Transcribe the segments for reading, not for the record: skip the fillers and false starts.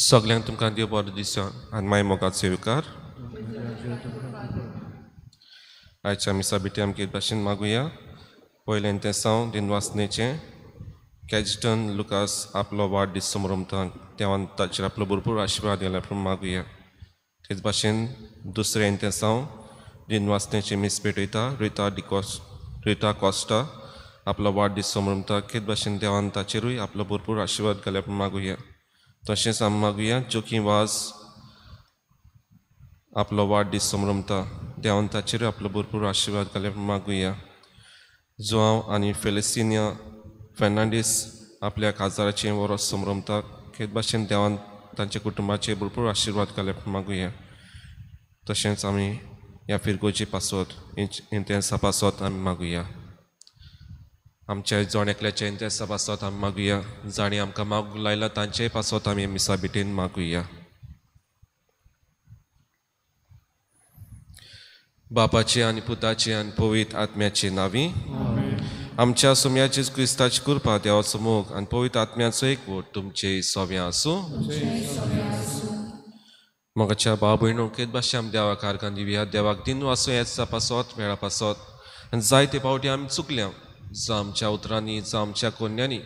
सगळ्यांक तुमकां देव बरो दिसो आनी मागीर मोगाचो येवकार. आयच्या मिसा बिटी आमकां एक भाशेन मागुया. पयलें तें साव दिनवासनेचें कॅजटन लुकास आपलो वाडदीस समरमता देवान ताचेर आपलो भरपूर आशिर्वाद दिला पूण मागुया. तेच भाशेन दुसरें तें साव दिनवासनेचें मीस पेटयता रिता कॉस्टा आपलो वाडदीस समरमता तेच भाशेन देवान ताचेरूय आपलो भरपूर आशिर्वाद घाल्या पूण मागुया. तशेंच आमी मागुया जोकी वाज आपलो वाडदीस समरमता देवान ताचेरूय आपलो भरपूर आशिर्वाद घाल्या पूण मागुया. जुआंव आनी फेलिसिनिया फेर्नांडीस आपल्या काजाराचें वरोस समरमता तेच भाशेन देवान तांच्या कुटुंबाचेर भरपूर आशिर्वाद घाल्या पूण मागुया. तशेंच आमी ह्या फिरगोजी पासत इंतेंसा पासत आमी मागुया. आमच्या जण एकल्याच्या इंतेंसा पासत आमी मागुया. जांणी आमकां मागूंक लायला तांचेय पासत आमी मिसा बिटेन मागुया. बापाचे आनी पुताचे आनी पवित्र आत्म्याचे नांवी आमच्या सोम्या जेजू क्रिस्ताची कृपा, देवाचो मोग आनी पवित्र आत्म्याचो एकवट तुमचे सोव्यां आसूं. मोगाच्या भाव भयणो केद भाशेन आमी देवाक आर्गां दिवया. देवाक दिनवासो येता पासत वेळा पासत आनी जायते फावटी आमी चुकल्या, जावं आमच्या उतरांनी जावं आमच्या कोन्यांनी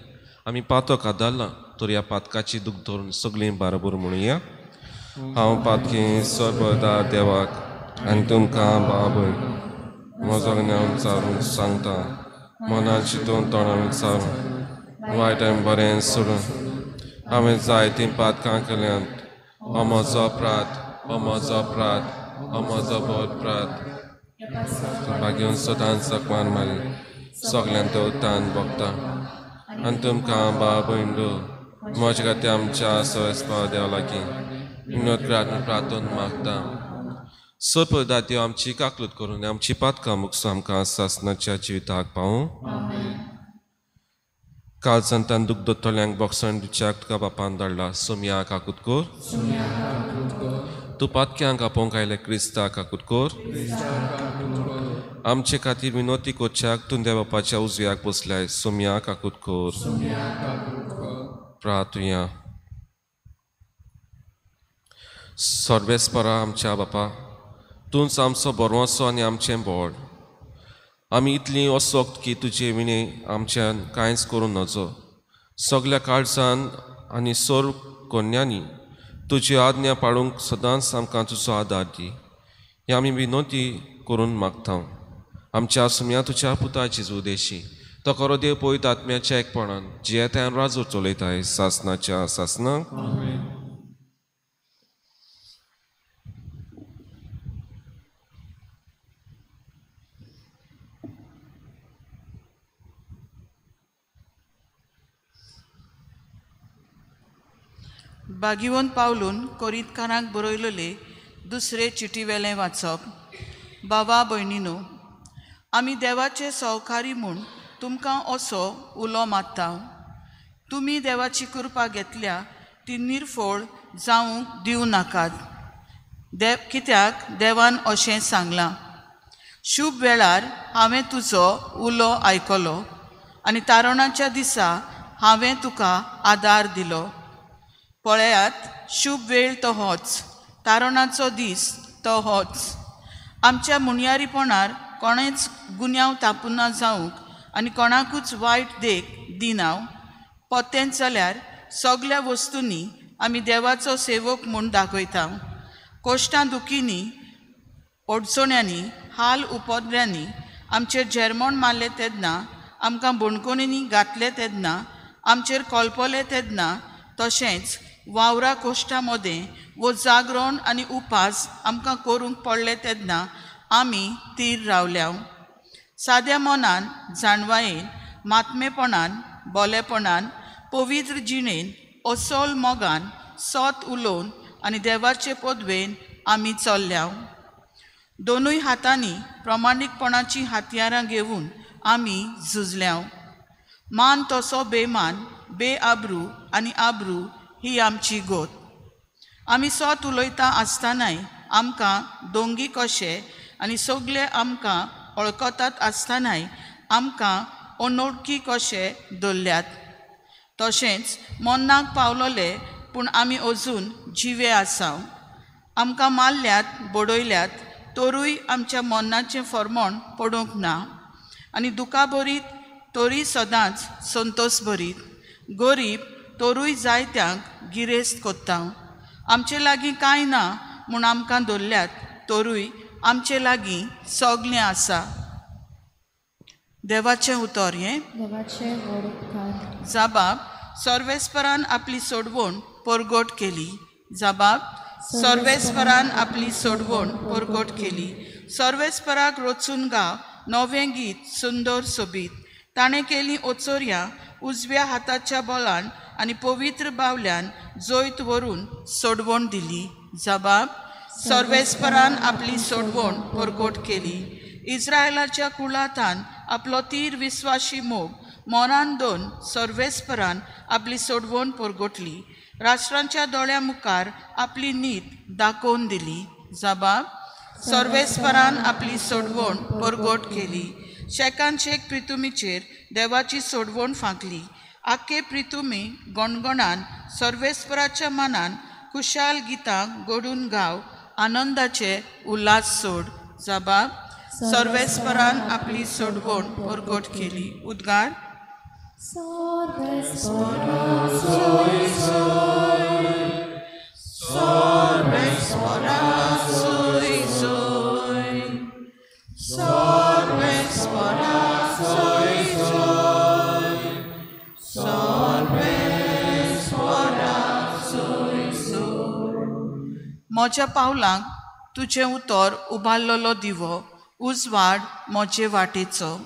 आमी पातक आदारलां, तर ह्या पातकाची दूख धरून सगळीं बाराबर म्हणुया. हांव पातकी सर्वदा देवाक आनी तुमकां भाव भयण म्हजो ज्ञान विचारून सांगता, मनान चिंतून तोंडान विचारून वायट आनी बरें सोडून हांवें जायतीं पातकां केल्यांत. हो म्हजो अपराध, हो म्हजो अपराध, हो म्हजो भोव अपराध. मागीर सदांच जखमान मारी सगल्यांत तो तान भोगता आनी तुमकां भाव भयणो म्हज्या खातीर आमच्या सवेस्पा देवा लागीं विनोद प्रार्थून मागता. सर्पदा देव आमची काकलूत करून आमची पातकां मुगसो आमकां सासनाच्या जिविताक पावूं. काल संतान दुख दोतोल्यांक बोगसण दिवच्याक तुका बापान धाडला. सोमया काकूत कर. तूं पातक्यांक आपोवंक आयले क्रिस्ता काकूत कर. आमचे खातीर विनोती कोच्याक तूं देव बापाच्या उजव्याक बसल्याय. सोमया काकूत कर. प्रार्थुया. सर्वेस्परा आमच्या बापा, तूंच आमचो बरवसो आनी आमचें बोड. आमी इतलीं असोक्त की तुजे विणे आमच्यान कांयच करूं नजो. सगल्या काळजान आनी सर्व कोन्यांनी तुजी आज्ञा पाळूंक सदांच आमकां तुजो आदार दी, ही आमी विनोती करून मागता. आमच्या सुम्या तुज्या पुता जेजू देशी तो खरो देव पवित्र आत्म्याच्या एकपणान जियेतान राजू चलयताय सासनाच्या सासनाक. बागिवन पावलून कोरिंतकारांक बरयलेले दुसरे चिटीवेलें वाचप. बाबा भयणीनो, आमी देवाचे सवकारी म्हूण तुमकां असो उलो मारता. तुमी देवाची कृपा घेतल्या ती निर्फोळ जावंक दिवं नाकात. कित्याक देवान अशें सांगलां, शुभ वेळार हांवें तुजो उलो आयकलो आनी तारणाच्या दिसा हांवें तुका आदार दिलो. पळयात, शुभ वेळ तो होच, तारणाचो दीस तो होच. आमच्या मुणयारीपणार कोणेच गुन्यांव तापुना जावंक आनी कोणाकूच वायट देख दिनाव. पोतेंच जाल्यार सगल्या वस्तूंनी आमी देवाचो सेवक म्हूण दाखयता. कोश्टां दुखींनी, अडचण्यांनी, हाल उपद्र्यांनी आमचेर झेरमोण मारले तेन्ना, आमकां बणकोणींनी घातले तेन्ना, आमचेर कोलपोले तेन्ना, तशेंच वावरा कोश्टां मदें वो जागरण आनी उपास आमकां करूंक पडले तेन्ना आमी तीर रावल्या. साद्या मनान, जाणवायेन, मातमेपणान, बोलेपणान, पवित्र जिणेन, असोल मोगान, सत उलोवन आनी देवाचे पदवेन आमी चल्ल्या. दोनूय हातांनी प्रमाणीकपणाचीं हत्यारां घेवन आमी झुजल्या. मान तसो बेमान, बेआब्रू आनी आब्रू ही आमची गोत. आमी सत उलयता आसतनाय आमकां दोंगी कशे आनी सगळे आमकां वळखतात आसतनाय आमकां अनोळखी कशे धरल्यात. तशेंच मन्नाक पावलोले पूण आमी अजून जिवे आसा. आमकां मारल्यात, बडयल्यात, तरूय आमच्या मन्नाचें फर्मण पडूंक ना. आनी दुखाभरीत तरी सदांच संतोश भरीत, गरीब तरूय जायत्यांक गिरेस्त कोत्ता. आमचे लागीं कांय ना म्हूण आमकां धरल्यात, तरूय आमचे लागीं सगळें आसा. देवाचें उतर हें. जाबाब, सर्वेस्परान आपली सोडवण परगट केली. जाबाब, सर्वेस्परान आपली सोडवण परगट केली. सर्वेस्पराक रचून गा नवें गीत सुंदर सोबीत. ताणें केली ओचोर्या उजव्या हाताच्या बोलान आनी पवित्र बावल्यान जैत व्हरून सोडवण दिली. जबाब, सर्वेस्परान आपली सोडवण परगट केली. इस्रायलाच्या कुळातान आपलो तीर विस्वाशी मोग मोरान दोन सर्वेस्परान आपली सोडवण परगटली. राष्ट्रांच्या दोळ्या मुखार आपली नीत दाखोवन दिली. जबाब, सर्वेस्परान आपली सोडवण परगट केली. शेकान शेक प्रितुमीचेर देवाची सोडवण फांकली. आखे प्रितुमी गणगणान सर्वेस्पराच्या मनान खुशाल गितां गोडून गाव, आनंदाचे उल्हास सोड. जबाब, सर्वेस्परान आपली सोडवण परगट केली. उद्गार, म्हज्या पावलांक तुजें उतर उबारलेलो दिवो, उजवाड म्हजे वाटेचो.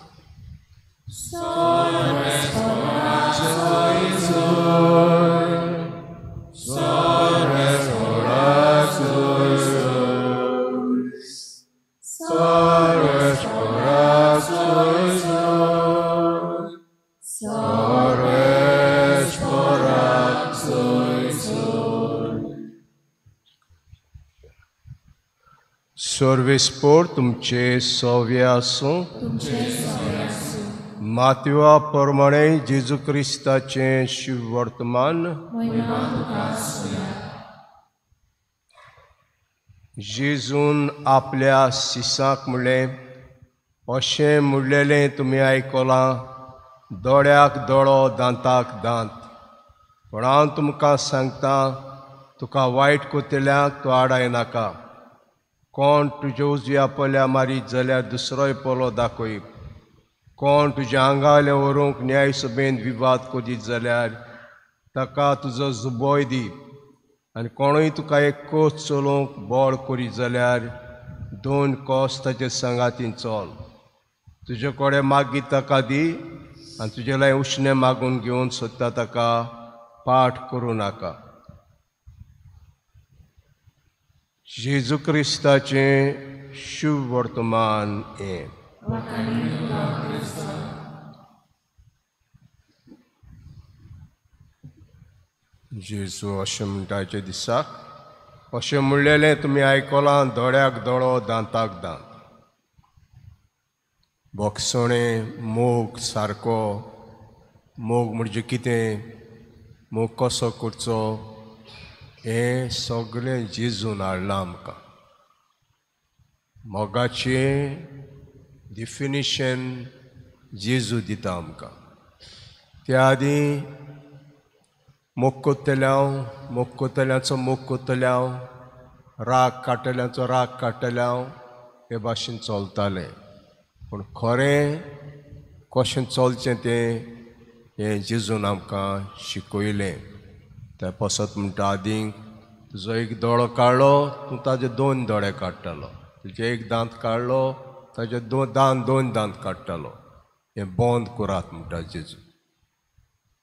सर्वेस्पोर तुमचे सव्या आसूं. मातवा प्रमाणे जेजू क्रिस्ताचें शिववर्तमान. जेजून आपल्या सिसाक म्हणलें, अशें म्हणलेलें तुमी आयकलां, दोळ्याक दोळो, दांताक दांत. पूण हांव तुमकां सांगता, तुका वायट कोतल्याक तूं आडाय नाका. कोण तुज्या उजव्या पोल्या मारीत जाल्यार दुसरोय पोलो दाखय. कोण तुज्या आंगाले व्हरूंक न्याय सभेंत विवाद करीत जाल्यार ताका तुजो जुबोय दी. आनी कोणूय तुका एक कोस चलोवंक बळ करीत जाल्यार 2 कोस ताचे सांगातीन चल. तुजे कडेन मागीर ताका दी आनी तुजे लागीं उश्णें मागून घेवन सोदता ताका पाठ करूं नाका. जेजू क्रिस्ताचें शुभ वर्तमान हें. जेजू अशें म्हणटाचे दिसाक, अशें म्हणलेलें तुमी आयकलां, दोळ्याक दोळो, दांताक दांत. बोगसणें मोग सारको, मोग म्हणजे कितें, मोग कसो करचो, हें सगळें जेजून हाडलां आमकां. मोगाचें डिफिनिशन जेजू दिता आमकां. त्या आदीं मोग कोत्तल्यांव, मोग कोत्तल्यांचो मोग कोत्तल्यांव, राग काडटल्यांचो राग काडटल्यांव हे भाशेन चलतालें. पूण खरें कशें चलचें तें हें जेजून आमकां शिकयलें. त्या पासत म्हणटा आदीं तुजो एक दोळो काडलो तूं ताजे दोन दोळे काडटालो, तुजे एक दांत काडलो ताजे दोन दांत काडटालो. हें बंद करात म्हणटा जेजू,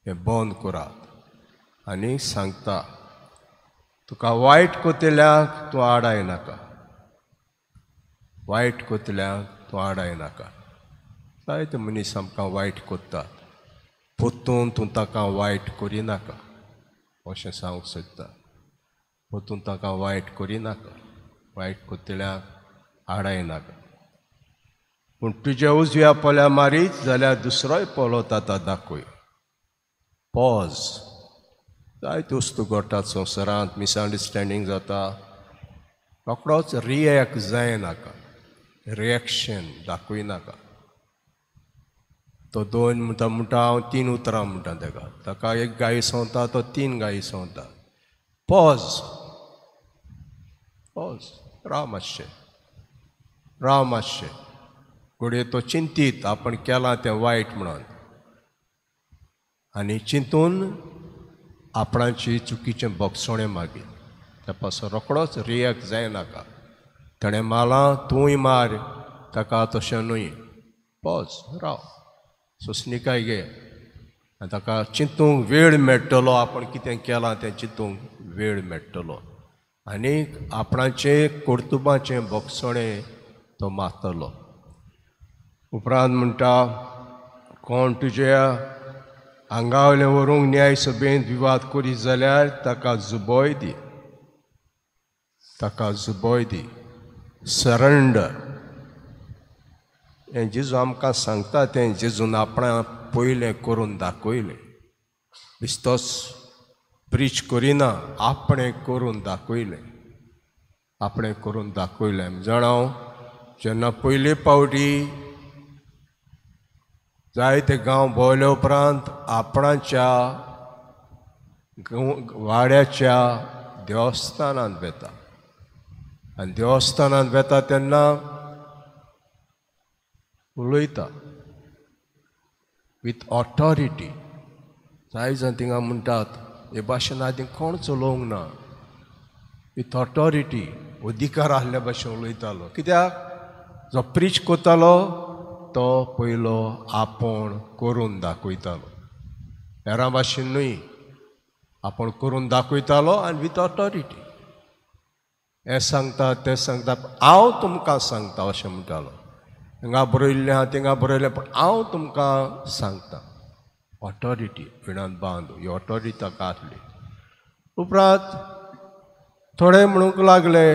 हें बंद करात. आनी सांगता तुका वायट कोतल्याक तूं आडाय नाका, वायट कोतल्याक तूं आडाय नाका. जायते मनीस आमकां वायट कोत्तात, पोत्तून तूं ताका वायट करिनाका अशें सांगूंक सोदता. पोत्तून ताका वायट करिनाका, वायट कोतल्याक आडाय नाका. पूण तुज्या उजव्या पोल्या मारीत जाल्यार दुसरोय पोलो ताका दाखय. पॉज. जायते वस्तू घडटात संवसारांत, मिसअंडरस्टँडींग जाता, रोकडोच रिएक्ट जायनाका, रिएक्शन दाखयनाका. तो दोन म्हणटा म्हणटा हांव तीन उतरां म्हणटा ताका, ताका एक गायी संवता तो तीन गायी संवता. पॉज, पॉज, राव मातशें, राव मातशें. घडये तो चिंतीत आपण केलां तें वायट म्हणून, आनी चिंतून आपणाची चुकीचें बक्षणें मागीर त्या पासून रोकडोच रिएक्ट जायनाका. ताणें मारलां तूंय मार ताका, तशें न्हय. पॉज, राव, सोंसणीकाय घे आनी ताका चिंतूंक वेळ मेळटलो, आपण कितें केलां तें चिंतूंक वेळ मेळटलो आनी आपणाचें कर्तुबाचें बक्षणें तो मारतलो. उपरांत म्हणटा कोण तुज्या आंगावलें व्हरूंक न्याय सभेंत विवाद करीत जाल्यार ताका जुबोय दी, ताका जुबोय दी, सरंडर. हें जेजू आमकां सांगता तें जेजून आपणा पयलें करून दाखयलें. बिस्तोच प्रीच करिना, आपणें करून दाखयलें, आपणें करून दाखयलें. जाणा जेन्ना पयले पावटी जायते गांव भोंवले उपरांत आपणाच्या वाड्याच्या देवस्थानांत वेता, आनी देवस्थानांत वेता तेन्ना उलयता विथ ऑथॉरिटी. जाय जाण थिंगा म्हणटात हे भाशेन आदीं कोण चलोवंक ना, विथ ऑथॉरिटी, अधिकार आसल्या भाशेन उलयतालो. कित्याक जो प्रीच कोतालो तो पयलो आपूण करून दाखयतालो, हेरां भाशेन न्हय, आपूण करून दाखयतालो आनी विथ ऑथॉरिटी. हें सांगता तें सांगता, हांव तुमकां सांगता अशें म्हणटालो. हिंगा बरयल्लें आहा थिंगा बरयलें, पूण हांव तुमकां सांगता. ऑथॉरिटी विणान बांद, ही ऑथॉरिटी ताका आसली. उपरांत थोडे म्हणूंक लागले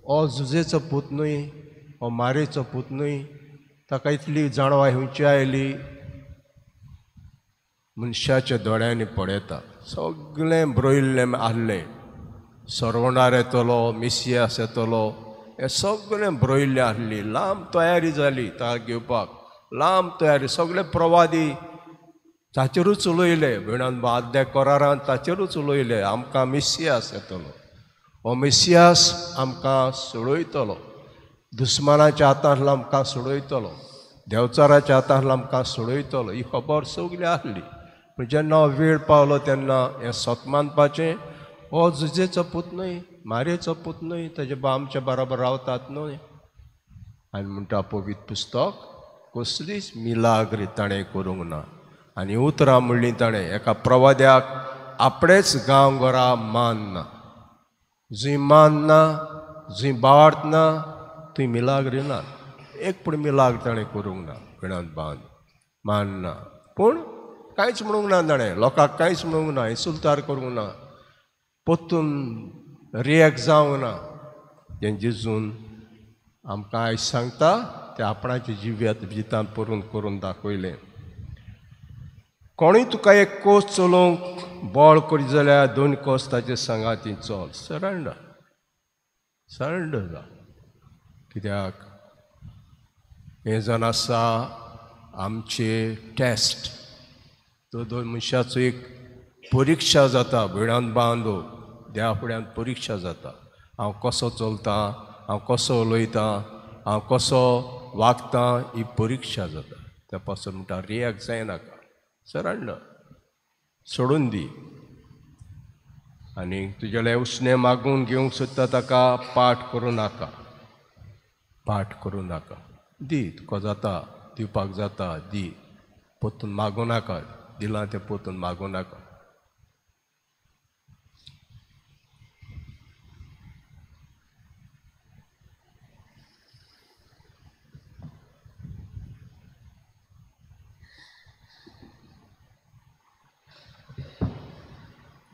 हो जुजेचो पूत न्हय, हो मारेचो पूत न्हय, ताका इतली जाणवाय खंयची आयली. मनशाच्या दोळ्यांनी पळयता, सगळें बरयल्लें आसलें, सरवणार येतलो, मिसियास येतलो, हें सगळें बरयल्लें आसली. लांब तयारी जाली ताका घेवपाक, लांब तयारी, सगळे प्रवादी ताचेरूच उलयले, भयणान आदल्या करारान ताचेरूच उलयले, आमकां मिसियास येतलो, हो मिसियास आमकां सोडयतलो, दुस्मानाच्या हातांतलो आमकां सोडयतलो, देवचाराच्या हातांतलो आमकां सोडयतलो. ही खबर सगळी आसली. पूण जेन्ना वेळ पावलो तेन्ना हें सत मानपाचें, हो जुजेचो पूत न्हय, मारयेचो पूत न्हय, ताजे बा आमच्या बराबर रावतात न्हय. आनी म्हणटा पवित्र पुस्तक कसलीच मिलाग्र ताणें करूंक ना. आनी उतरां म्हणलीं ताणें एका प्रवाद्याक आपणेच गांव घरा मानना, जंय मानना, जंय बावत ना थंय मिलाग्री ना, एक पूण मिलाग्र ताणें करूंक ना. विणान बांद मानना, पूण कांयच म्हणूंक ना ताणें, लोकांक कांयच म्हणूंक ना, इन्सुल्तार करूंक ना, पोत्तून रिएक्ट जावंक ना. तें जेजून आमकां आयज सांगता तें आपणाच्या जिव्यात जितान परून करून दाखयलें. कोणूय तुका एक कोस चलोवंक बळ करीत जाल्यार दोन कोस ताचे सांगाती चल, सरंडर, सरंडर जाव. कित्याक हें जावन आसा आमचे टेस्ट. तो दोन मनशाचो एक परिक्षा जाता. भयणान बांदो देवा फुड्यान परिक्षा जाता. हांव कसो चलतां, हांव कसो उलयतां, हांव कसो वागतां, ही परिक्षा जाता. त्या पासून म्हणटा रिएक्ट जायनाका, सरांडर सोडून दी. आनी तुजेलें उसणें मागून घेवंक सोदता ताका पाठ करूं नाका, पाठ करूं नाका. दी, तुका जाता दिवपाक जाता, दी. पोतून मागूं नाका, दिलां तें पोतून मागूं नाका.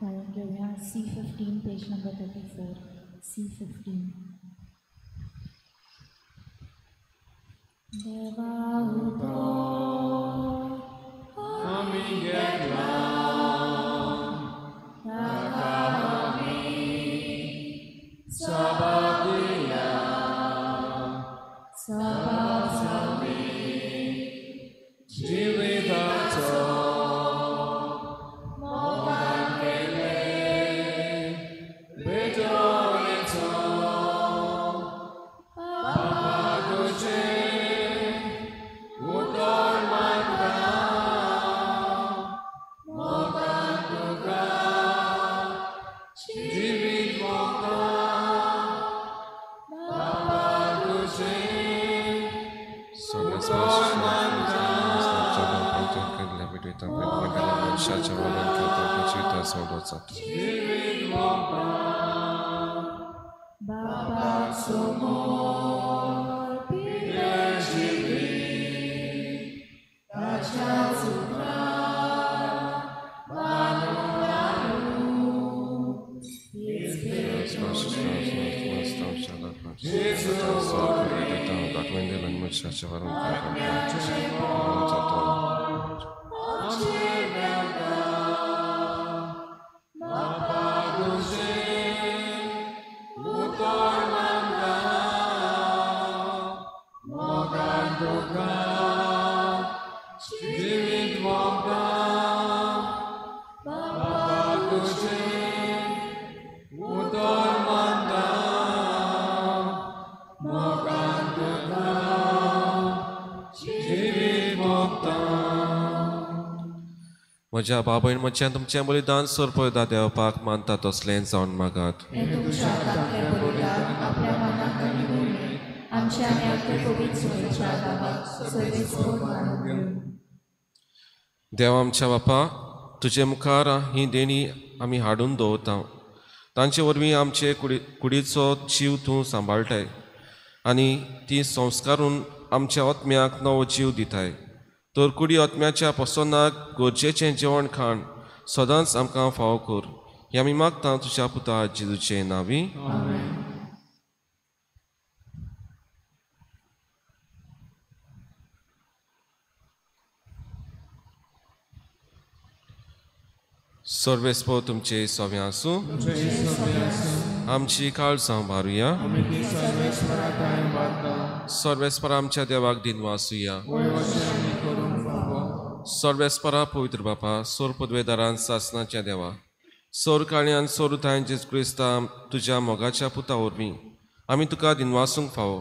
गायन घेवया C15 page number 34. C15. देवा उतो आमी घेतला ताका आमी सभा दिया, सभा आमी जिविताचो मोगान केले भेटवणेचो बाबा तुजे उतर मानता मोगान तुका जिवीत मोगता बाबा तुजे उतर मानता. जिवीत मोगता बाबाचो मोग पिलें जिवीत ताच्याच उपरांत मानून घालूं हीच आमचे मेळटा बाबा तुजें उतर मानता मोगान तुका जिवीत मोगता बाबा तुजें उतर मानता मोगान तुका जिवीत मोगता. म्हज्या बाबयन म्हज्यान तुमचें बलिदान सोरपयदा देवपाक मानता तसलें जावन मागात. हें तुमच्या हातांतलें बलिदान आपल्या मनाक आनी भुरगीं आमच्या आनी आपल्या पवित्र सोयेच्या बाबाक सर्वेस्पर मानून घेवं. देव आमच्या बापा, तुजे मुखार ही देणी आमी हाडून दवरता. तांचे वरवीं आमचे कुडीचो जीव तूं सांबाळटाय आनी ती संस्कारून आमच्या आत्म्याक नवो जीव दिताय. तर कुडी आत्म्याच्या पसनाक गरजेचें जेवण खाण सदांच आमकां फावो कर. हें आमी मागता तुज्या पुता जेजूचे नांवी. सर्वेस्पर तुमचे सव्या आसूं. आमची काळजां भारुया. सर्वेस्पर आमच्या देवाक दिनवासुया. सर्वेस्परा पवित्र बापा, सोर पदवेदारान सासनाच्या देवा, सोर काळयान सोर थांय जेजू क्रिस्ता तुज्या मोगाच्या पुता वरवीं आमी तुका दिनवासूंक फावो.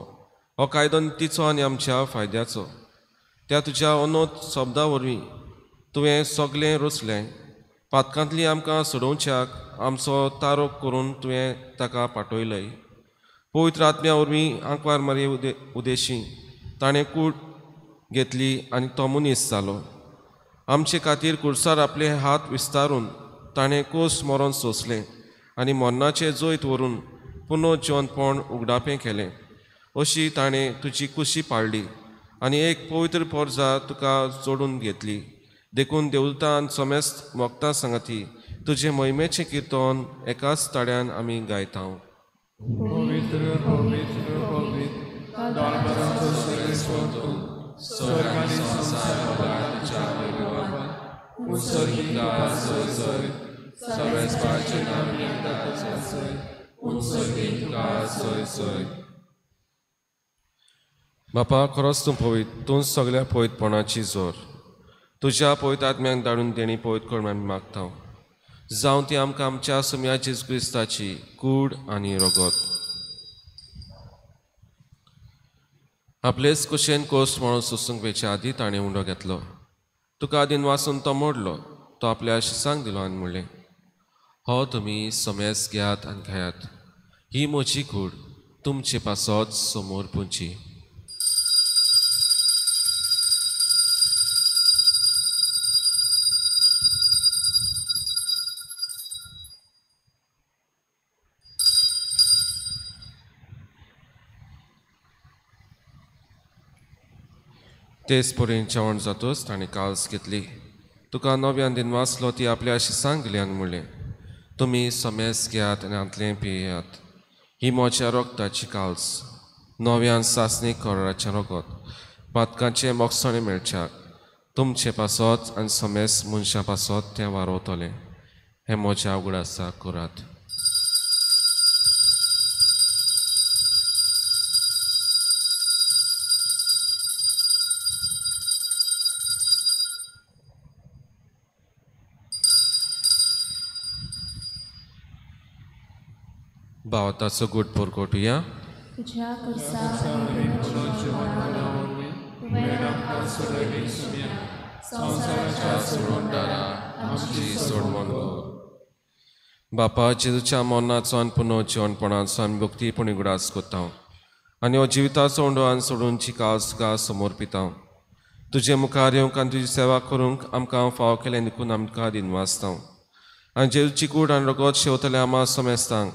हो कायदो तिचो आनी आमच्या फायद्याचो. त्या तुज्या अनोत शब्दा वरवीं तुवें सगळें रचलें. पातकांतली आमकां सोडोवच्याक आमचो तारोक करून तुवें ताका पाठयलय. पवित्र आत्म्या वरवीं आंकवार मारी उदेशी ताणें कूड घेतली आनी तो मनीस जालो. आमचे खातीर कुर्सार आपले हात विस्तारून ताणें कोस मरोन सोंसलें आनी मरणाचें जैत व्हरून पुनः जिवंतपण उगडापें केलें. अशी ताणें तुजी कुशी पाळ्ळी आनी एक पवित्र पोरजा तुका जोडून घेतली. देखून देवतान समेस्त मोगता सांगाती तुजे मोहिमेचें किर्तन एकाच ताळ्यान आमी गायता. पवित्र पवित्र पवित्र दरबाराचो सर्वेस्पर तूं, स्वर्ग आनी संवसार तुज्या वैभवान उत्सर्गीत सोय सोय, सर्वेस्पराचें नांव घेता सोय, उत्सर्गीत सोय सोय. बापा खरोच तूं पवित्र, तूं सगळ्या पवित्रपणाची जोर. तुज्या पवित्र आत्म्याक धाडून तेणी पवित्र करून आमी मागता. जावं ती आमकां आमच्या सोम्या जेजू क्रिस्ताची कूड आनी रगत. आपलेच कुशेन कोस्ट म्हणून सोसूंक वेच्या आदीं ताणें उंडो घेतलो. तुका आदीन वासून तो मोडलो. तो आपल्या शिसांक दिलो आनी म्हणलें, हो तुमी समेस घेयात आनी खायात. ही म्हजी कूड तुमचे पासत समोर पुंची. तेच परीन जेवण जातूच ताणें काल्स घेतली. तुका नव्यान दिन वाचलो ती आपल्या शिसांक दिली आनी म्हणलें, तुमी समेस घेयात आनी हांतलें पियात. ही म्हज्या रगताची काल्स, नव्यान सासणी कराराचें रगत, पातकांचें मोगसणें मेळच्याक तुमचे पासत आनी समेस मनशां पासत तें वारोवतलें. हें म्हज्या उगडासा करात. भावार्थाचो गूट परगटुया. तुज्या खुर्सा बापा, जेजूच्या मरणाचो आनी पुनर्जिवनपणाचो आमी भक्तीपणी उगडास करता आनी हो जिविताचो उंडो आनी सोडून काज तुका समोर पिता. तुजे मुखार येवंक आनी तुजी सेवा करूंक आमकां फावो केलें देखून आमकां दिनवासता. आनी जेजूची कूड आनी रगत शेवतले आमा समेस्तांक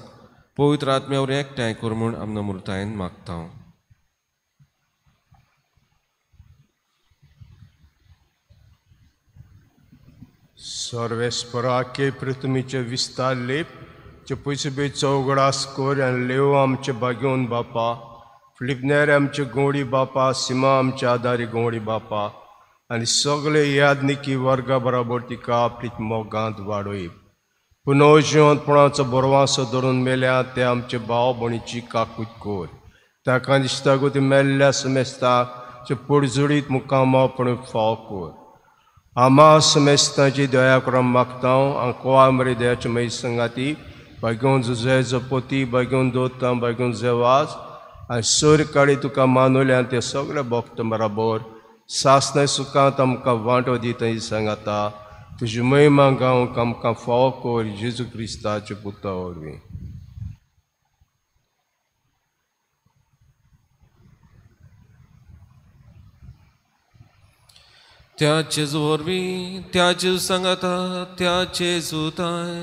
पवित्र आत्म्या वरवीं एकठांय कर म्हूण आमी नम्रतायेन मागता. सर्वेस्पराके पृथ्वीचे विस्तार लेप चे पयसुबे चौगडास कर आनी लेव आमचे बागेवन बापा, फिलिपनेर आमचे गोंडी बापा, सीमा आमच्या आदारी गोंडी बापा आनी सगळे यादनिकी वर्गा बराबर तिका आपली मोगांत वाडोय. पुनर्जिवंतपणाचो बरवासो धरून मेल्या ते आमचे भाव भयणीची काकूत कर. ताका दिसता गो ती मेल्ल्या समेस्ताक पोडजुडीत मुखामपण फाव कर. आमा समेस्तांची दया करून मागता. आंकवा मरे दयाचे मय संगाती बागेवन जुजे जपोती, बागेवन दोता, बागेवन जेवाज आनी सोर काळी तुका मानवल्या ते सगळे भक्त बराबर सासनाय सुखांत आमकां वांटो दिता सांगाता. तुजी महिमा गावंक आमकां फावो कर जेजू क्रिस्ताचे पुता वरवीं. त्या जेजू वरवीं, त्या जेजू सांगाता, त्या जेजू ताय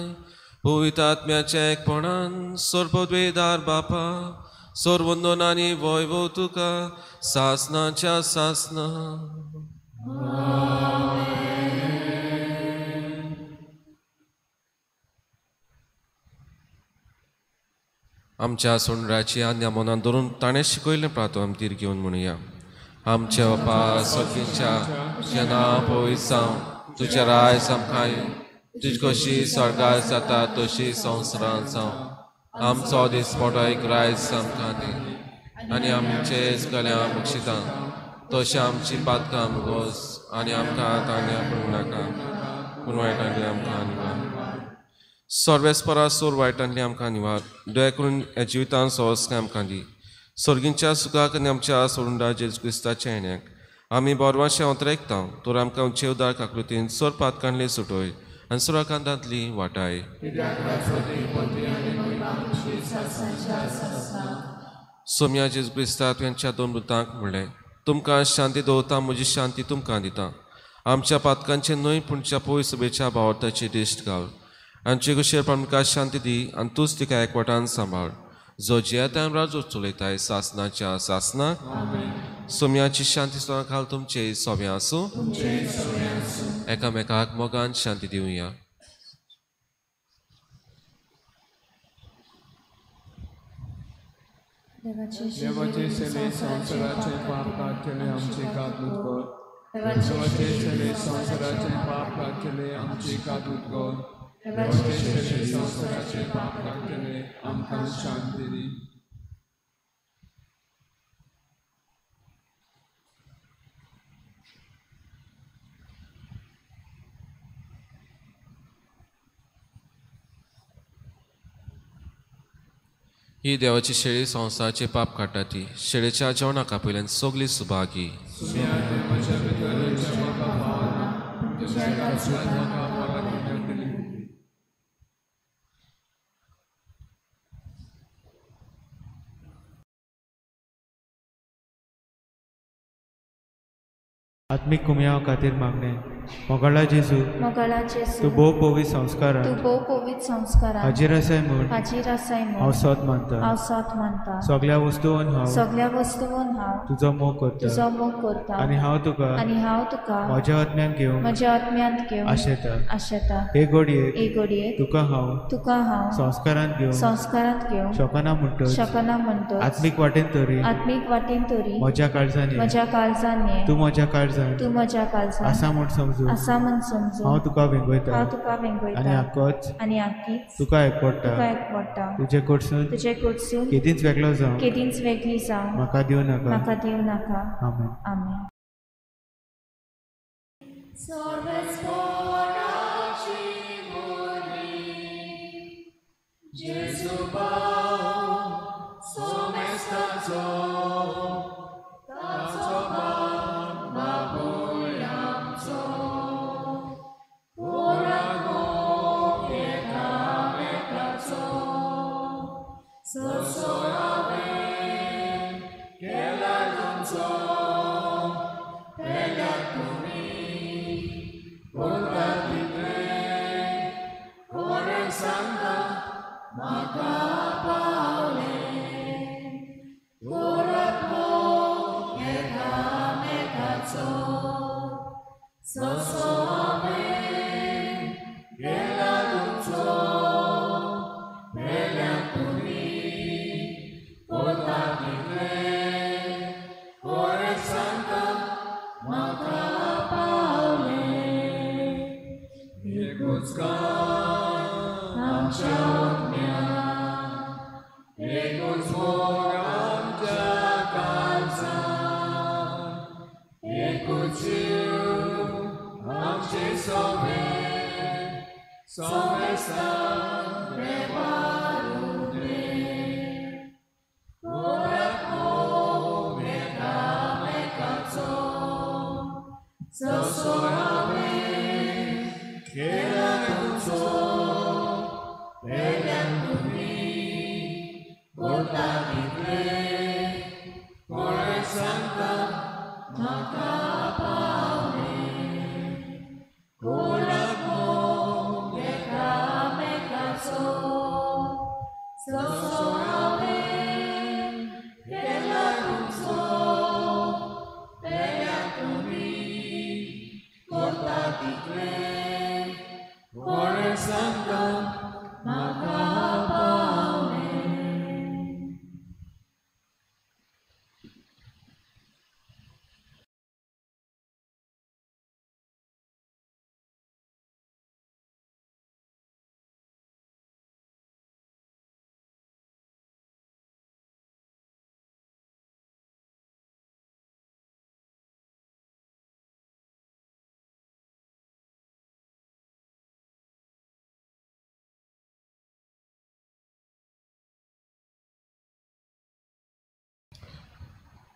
पवित्र आत्म्याच्या एकपणान सर्वद्वेदार बापा, सर्वंदन आनी वैभव तुका सासनाच्या सासना. आमच्या सोंडराची आज्ञा मनान धरून ताणें शिकयल्लें प्रार्थना आमी तीर घेवन म्हणुया. आमच्या बापा सर्गीच्या, तुजें नांव पवित्र जावं, तुजें राज आमकां येवं, तुजी कशी स्वर्गार जाता तशी संवसारांत जावं. आमचो दिसपटो एक रायज आमकां दी आनी आमचे गल्या बक्षिता तशें आमची पातकां मुगोस आनी आमकां तांणी पडूं नाका पूण वायटांतली आमकां निवार. सर्वेस्परा सोर वायटांतली आमकां निवार. दया करून ह्या जिवितान सहजकाय आमकां दी. सर्गींच्या सुखाक आनी आमच्या सोडुंडा जेजू क्रिस्ताच्या येण्याक आमी बरवाशें अंतरेकता तर आमकां उंचे उदार काकृतीन सोर पातकांतली सुटोय आनी सुराकांतांतली वाटाय. सोम्या जेजू क्रिस्ता तुवेंच्या दोन मृतांक म्हणलें, तुमकां शांती दवरता, म्हजी शांती तुमकां दिता. आमच्या पातकांचें न्हय पूण च्या पय सभेच्या भावार्थाची दिश्ट घाल. आमचे कुशेर आमकां शांती दी आनी तूंच तिका एकवटान सांबाळ, जो जियेता राजू चलयताय सासनाच्या सासनाक. सोम्याची शांती सदां घाल तुमचे सोबें आसूं. एकामेकाक मोगान शांती दिवया. देवाचे सेवे संवसाराचे पाप काडटले आमचे काबूत कर. देवाचे सेवे संवसाराचे पाप काडटले आमचे काबूत कर. देवाचे सेवे संवसाराचे पाप काडटले आमकां शांती दी. ही देवाची शेळी संवसाराचे पाप काडटा ती शेळेच्या जेवणाक आपयल्यान सगळी सुभागी. आत्मिक कुमयाव खातीर मागणें. मोगाळा जेजू, तूं भोव पवित्र संस्कारान हाजीर आसाय म्हूण हांव सत मानता. सगळ्या वस्तून हांव तुजो मोग करता आनी हांव तुका म्हज्या आत्म्यान घेवन आशेता. हे घडयेक तुका हांव संस्कारांत घेवंक शकना म्हणटच आत्मीक वाटेन तरी म्हज्या काळजान तूं म्हज्या काळजान आसा म्हूण समजू हांव तुका वेंगयता आनी आकीच तुका एकवटा. तुजे कडसून केदींच वेगळो जावं म्हाका दिवं नाका. आमेन.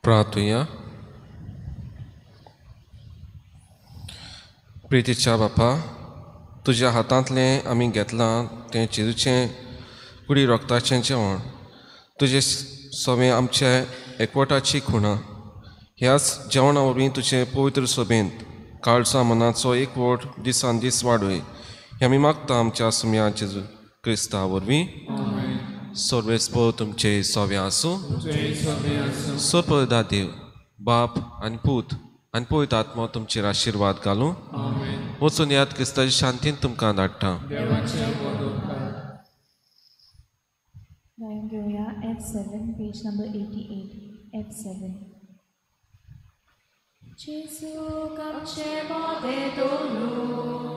प्रार्थुया. प्रितीच्या बापा, तुज्या हातांतलें आमी घेतलां तें जेजूचें कुडी रोगताचें जेवण, तुजे सवें आमच्या एकवटाची खुणां. ह्याच जेवणा वरवीं तुजे पवित्र सभेंत काळजा मनाचो एकवट दिसान दीस वाडय हें आमी मागता आमच्या सुम्या जेजू क्रिस्ता वरवीं. सर्वेस्पर तुमचे सवें आसूं. सोपदा देव बाप आनी पूत आनी पवित्र आत्मो तुमचेर आशिर्वाद घालूं. वचून याद क्रिस्ताच्या शांतीन तुमकां धाडटा. गायन घेवया F7 page number 88. F7. जेजू आमचे मोदें दवरूं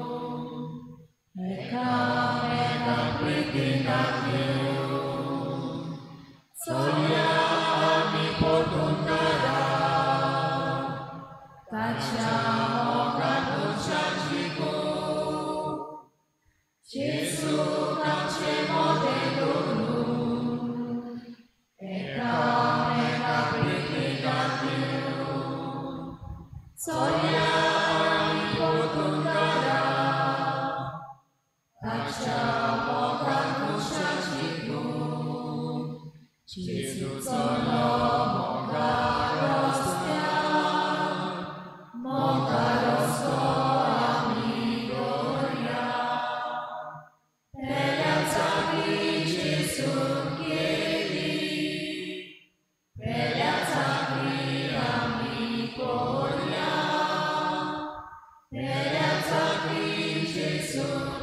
एकामेका प्रितीन घेवन चलया आमी परतून घरा ताच्या मोगान मनशां जिखूं. जेजू आमचे मोदें दवरूं चाकरी आमी कोरया, बऱ्या चाकरी जेजू